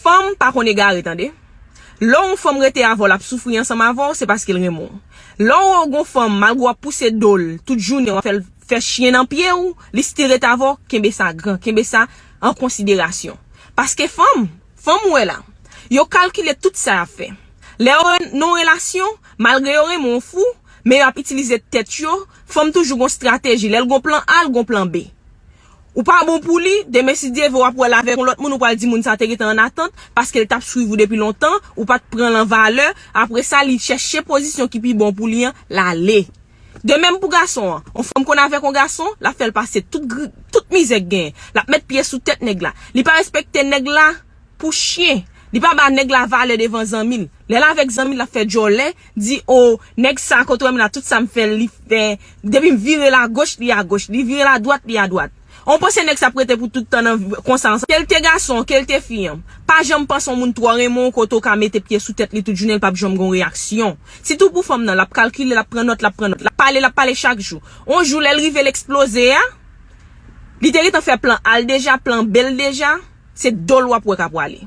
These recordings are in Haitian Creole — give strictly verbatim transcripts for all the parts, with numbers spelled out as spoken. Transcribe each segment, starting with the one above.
Fanm pa konn egare, tande. Lè yon fanm rete avè w, l ap soufri ansanm avè w, se paske l renmen w. Lè w wè w gon fanm, malgre w ap pouse do l, tout jounen w ap fè l fè chen nan pye w, li still rete avè w, kenbe sa gran, kenbe sa an konsiderasyon. Paske fanm, fanm ou wè la, yo kalkile tout sa y ap fè. Lè yo nan yon relasyon, malgre yo renmen w fou, men y ap itilize tèt yo, fanm toujou gon estrateji. Lè l gon plan A, l gon plan B. Ou pa bon pou li, demen si Dye vle w ap wè l avèk yon lòt moun, ou pral di moun sa te gentan an atant, paske l t ap swiv ou depi lontan, ou pa t pran l an valè, apre sa li chèche pozisyon ki pi bon pou li an, l ale. De menm pou gason an, yon fanm konn avèk yon gason, l ap fè l pase tout gri, tout mizè k genyen, l ap met pye sou tèt nèg la, li pa respekte nèg la, pou chen. Li pa ba nèg la valè devan zanmi l. Lè l avèk zanmi l, l ap fè djòlè, di, o, nèg sa kote w wè m la, tout sa m fè l, li fè. Depi m vire l agoch, li agoch. Li vire l adwat, li adwat. Ou panse nèg sa ap rete pou tout tan nan konsa ansanm? Ke l te gason an, ke l te fi an, pa janm panse yon moun twò renmen w kote w ka mete pye sou tèt li tout jounen, l p ap janm gen yon reyaksyon. Sitou pou fanm nan, l ap kalkile, l ap pran nòt, l ap pran nòt. L ap pale, l ap pale chak jou. Yon jou, lè l rive, l eksploze a, li te gentan fè plan A l deja, plan B l deja. Se do l w ap wè k ap prale.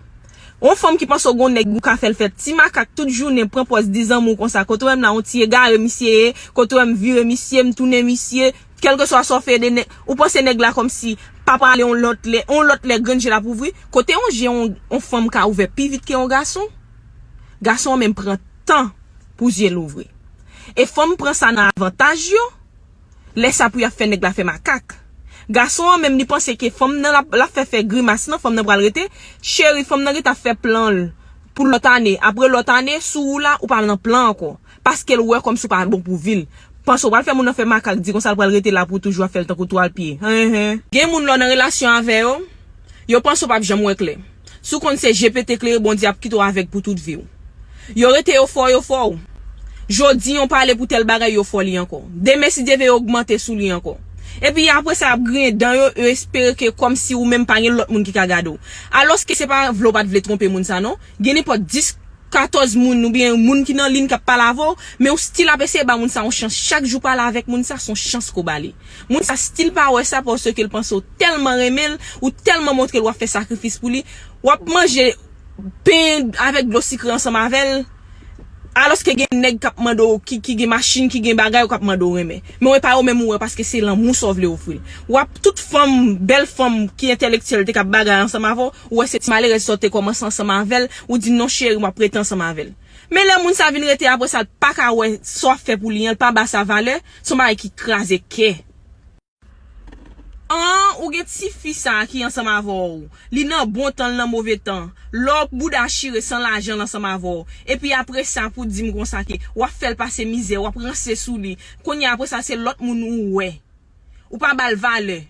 Yon fanm ki panse w gon nèg ou ka fè l fè ti makak tout jounen, pran pòz di zanmi w konsa, kote w wè m la, yon ti egare misye ye, kote w wè m vire misye, m tounen misye, kèlkeswa sa w fè de nèg, ou panse nèg la kòmsi pa prale yon lòt lè, yon lòt lè grenn je l ap ouvri, kote yon je yon, yon fanm ka ouvè pi vit ke yon gason, gason an menm pran tan pou je l ouvri. E fanm pran sa nan avantaj yo, Lè sa pou y ap fè nèg la fè makak. Gason an menm li panse ke fanm nan l ap, l ap fè fè grimas nan, fanm nan pral rete. Cheri, fanm nan gentan ap fè plan l pou lòt ane. Apre lòt ane, sou ou la, ou pa nan plan ankò. Paske l wè kòmsi w pa bon pou vi l. Panse w pral fè moun nan fè makak, di konsa l pral rete la pou toujou ap fè l tankou twal pye. Hen, hen. Gen moun lè w nan relasyon avè yo, yo panse w p ap janm wè klè. Si w konn se je pete klere, Bondye ap kite w avèg pou tout vi w. Yo rete yo fò, yo fò w. Jodi yon pale pou tèl bagay, yo fò li ankò. Demen si Dye vle yo ogmante sou li ankò. Epi apre sa y ap griyen dan yo, yo espere ke kòmsi ou menm pa gen lòt moun ki ka gade w. Alòske se pa vle w pa t vle twonpe moun sa non. Gen nenpòt dis, katòz moun oubyen moun ki nan liy k ap pale avè w, men ou still ap eseye ba moun sa yon chans. Chak jou pale avèk moun sa, se yon chans ke w ba li. Moun sa still pa wè sa paske l panse w tèlman renmen l, ou tèlman montre l w ap fè sakrifis pou li, w ap manje pen avèk dlo sikre ansanm avè l, alòske gen nèg k ap mande w, ki, ki gen machin, ki gen bagay, k ap mande w renmen. Men w e pa yo menm ou wè paske se lanmou sa w vle ofri l. W ap tout fanm, bèl fanm ki entèlektyèl te k ap bagay ansanm avè w, ou wè se ti malerèz sa w te kòmanse ansanm avè l, ou di non cheri, m ap rete ansanm avè l. Men lè moun sa vin rete apre sa, l pa ka wè sa w ap fè pou li an, l pa ba sa valè, se yon bagay ki kraze kè. An, ou gen tifi sa a ki ansanm avè w. Li nan bon tan, l nan move tan. Lè w bouda chire san lajan l ansanm avè w. Epi apre sa pou di m konsa ke w ap fè l pase mizè, w ap ranse sou li. Kounye a apre sa se lòt moun ou wè. Ou pa ba l valè.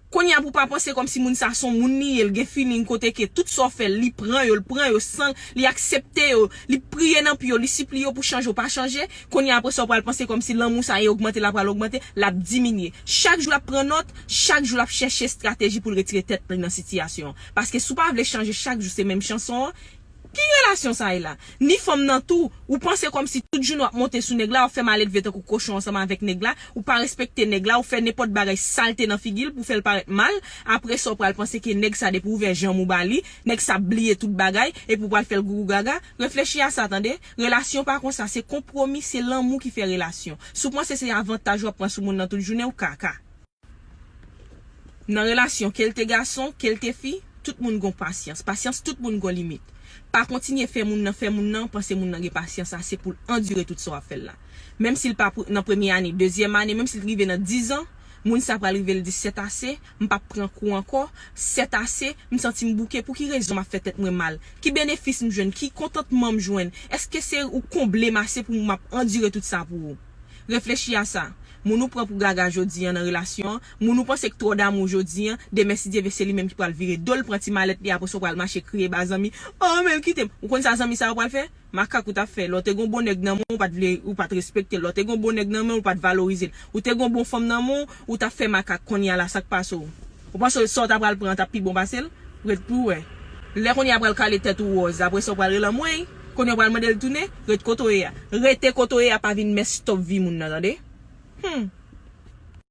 Kounye a pou w pa panse kòmsi moun sa se yon moun li ye, l gen feeling kote ke tout sa w fè l, li pran yo, l pran yo san, li aksepte yo, li priye nan pye w, li sipliye w pou chanje w pa chanje. Kounye a apre sa w pral panse kòmsi lanmou sa e ogmante, l ap pral ogmante, l ap diminye. Chak jou l ap pran nòt, chak jou l ap chèche estrateji pou l retire tèt li nan sitiyasyon an. Paske si w pa vle chanje chak jou se menm chanson an, ki relasyon sa ye la? Ni fanm nan tou, ou panse kòmsi tout jounen w ap monte sou nèg la, w ap fè maledve tankou kochon ansanm avèk nèg la, ou pa respekte nèg la, ou fè nenpòt bagay salte nan figi l pou fè l parèt mal, apre sa w pral panse ke nèg sa depi w ouvè janm ou ba li, nèg sa ap bliye tout bagay, epi w pral fè l gougou gaga. Reflechi a sa tande. Relasyon pa konsa, se konpwomi, se lanmou ki fè relasyon. Si w panse se avantaj w ap pran sou moun nan tout jounen, ou kaka. Nan relasyon, ke l te gason, ke l te fi, tout moun gon pasyans. Pasyans tout moun gon limit. Pa kontinye fè moun nan, fè moun nan, panse moun nan gen pasyans ase pou l andire tout sa w ap fè l la. Menm si l pa pou, nan premye ane, dezyèm ane, menm si l rive nan diz an, moun sa pral rive l di sèt ase, m p ap pran kou ankò, sèt ase, m santi m bouke, pou ki rezon m ap fè tèt mwen mal? Ki benefis m jwenn? Ki kontantman m jwenn? Èske se ou konble m ase pou m ap andire tout sa pou ou? Reflechi a sa. Moun ou pran pou gaga jodi an nan relasyon an, moun ou panse k twò damou jodi an, demen si Dye vle se li menm ki pral vire do l, pran ti malèt li, apre sa w pral mache kriye ba zanmi, o, men l kite m. Ou konn sa zanmi sa yo pral fè? Makak ou t ap fè. Lè w te gon bon nèg nan men w, ou pa t vle, ou pa t respekte l. Lè w te gon bon nèg nan men w, ou pa t valorize l. Ou te gon bon fanm nan men w, ou t ap fè makak. Kounye a la, sa k pase w? Ou panse sa w ta pral pran an t ap pi bon pase l? Ret pou w wè. Lè kounye a pral kale tèt ou wòz, apre sa w pral rele anmwey. Kounye a w pral mande l tounen, ret kote w ye a. Rete kote w ye a, pa vin mess up vi moun nan, tande? Hmm.